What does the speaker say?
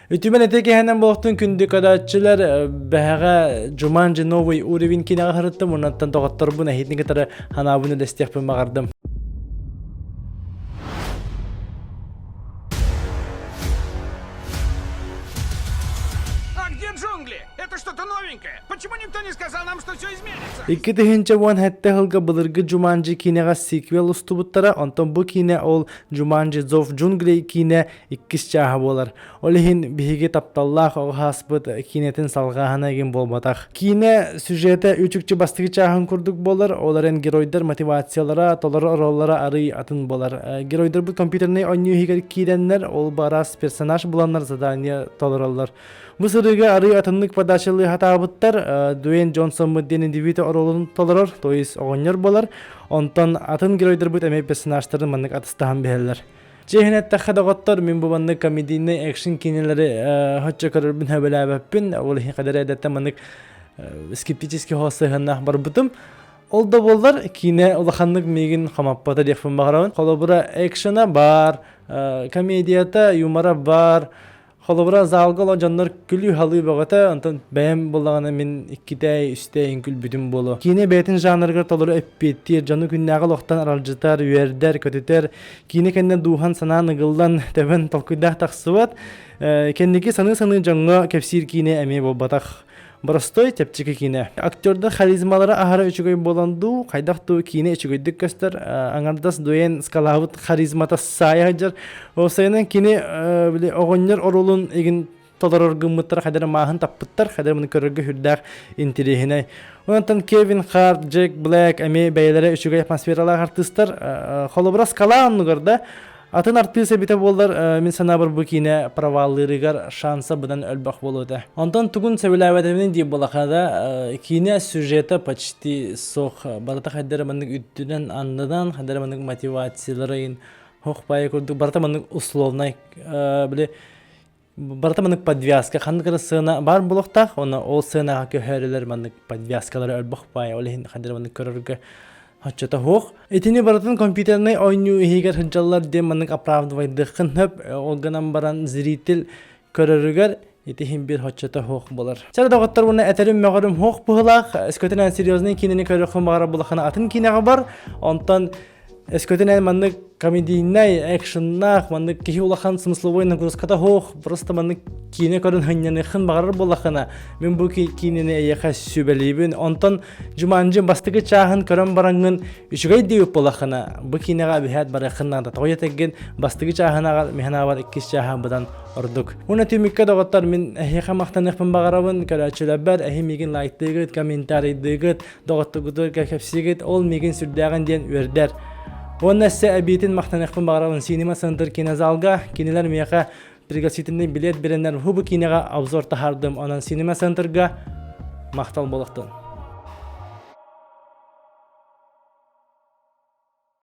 Үтүмэн этэ киһинэн буолуохтун күндү көрөөччүлэр бэһэҕэ Джуманджи новый уровень кинэҕэ сырыттым оннуттан доҕотторбун эһиитин кытары ханаабын үлэстиэхпин баҕардым. А где джунгли? Это что-то новенькое. Почему никто не сказал нам, что все изменится? 2017 сылга былыргы Джуманджи киинэҕэ сиквел устубуттара, онтон бу киинэ ол Джуманджи Зов джунглей киинэ иккис чааһа буолар. Ол иһин биһиги тапталлаах оҕо ааспыт киинэтин салҕааһына игин буолбатах. Киинэ сюжета үчүкчү бастакы чааһын курдук буолар, ол эрэн геройдар мотивациялара, толору оруоллара арый атын буолар. Геройдарбыт компьютернай оонньуу иһигэр киирэннэр, ол араас персонаж буланнар задание толороллор. Бу сырыыга арый атыннык подачалыы сатаабыттар, Дуэйн Джонсоммут диэн индивид оруолун толорор, то есть оҕонньор буолар. Онтон атын геройдарбыт эмиэ персонажтарын маннык атыстаһан биһэллэр. Чиэһин эттэххэ, доҕоттор, мин бу маннык комедийнай экшн киинэлэри хоччо көрөрбүн сөбүлээбэппин. Ол иһин хадара эдэттэн маннык скептический хоос сыһыаннаах барбытым. Ол да буоллар, киинэ улаханнык миигин хамаппата диэхпин баҕарабын. Холобура, экшена баар, комедията, юмора баар, Холобура, залга олорон дьоннор күлүү-халыы бөҕөтө, онтон бэйэм буоллаҕына мин иккитэ, үстэ иһин күлбүтүм буолуо. Киинэ бэйэтин жанрыгар толору эппиэттиир, дьону күннээҕи олохтон аралдьытар, үөрдэр, көтүтэр, киинэ кэннэ дууһан санаан ыгыллан, тэбэн толкуйдаах тахсыбат. Кэнники саныы-саныы дьоҥҥо кэпсиир киинэ эмиэ буолбатах. Боростой чэпчэки киинэ. Актердар харизмалара аһара үчүгэй буолан дуу, хайдах дуу киинэ үчүгэйдик көстөр. Аҥардас Дуэйн Скалаабыт харизмата саайа сылдьар. Уопсайынан кини били оҕонньор оруолун игин толорор гыммыттар хайдара мааһын таппыттар, хайдара маны көрөргө сүрдээх интириэһинэй. Онтон Кевин Харт, Джек Блэк эмиэ бэйэлэрэ үчүгэй атмосфералаах артыыстар. Холобура Скала оннугар да Атын артыыс эбитэ буоллар, мин санаабар бу киинэ проваллыырыгар шанса быдан элбэх буолуо этэ. Онтон тугун сөбүлээбэтэбин диир буоллахха киинэ сюжета почти суох. Барыта хайдара маннык үрдүнэн аннынан, хайдара маннык мотивацияларын хох баайы курдук барыта маннык условнай били барыта маннык подвязка ханнык эрэ сыана баар буолуохтаах уонна ол сыанаҕа көһөрөлөр маннык подвязкалары өлбөх баай ол иһин ханнык маннык көрөргө оччото суох итини барытын компьютернай оонньуу иһигэр сылдьаллар диэн маннык оправдывайдыаххын сөп ол гынан баран зритель көрөрүгэр ити иһин биир оччото суох буолар чэ доҕоттор уонна этэрим мөҕөрүм суох быһыылаах өскөтүн серьезный киинэни көрүөххүн баҕарар буоллаххына атын киинэҕэ бар онтон Өскөтүн эн маннык комедийнай, экшеннаах, маннык киһи улахан смысловой нагрузката суох, просто маннык киинэ көрөн сынньаныаххын баҕарар буоллаххына, мин бу киинэни эйиэхэ сүбэлиибин. Онтон Джуманджи бастакы чааһын көрөн бараҥҥын үчүгэй диэбит буоллаххына, бу киинэҕэ эбиһээт барыаххын наада. Тоҕо диэтэргин бастакы чааһын аҕар, мин санаабар иккис чааһа быдан ордук. Уонна түмүккэ доҕоттор, мин эһиэхэ махтаныахпын баҕарабын, көрөөччүлэрбэр эһи миигин лайктыыгыт, комментарийдыыгыт, доҕотторгутугар кэпсиигит, ол миигин сүрдээҕин диэн үөрдэр. Уонна өссө эбиитин махтаныахпын баҕарабын Синема Центр кинозалга. Кинилэр миэхэ пригласительный билет биэрэннэр бу киинэҕэ обзор таһаардым. Онон Синема Центрга махтал буолуохтун.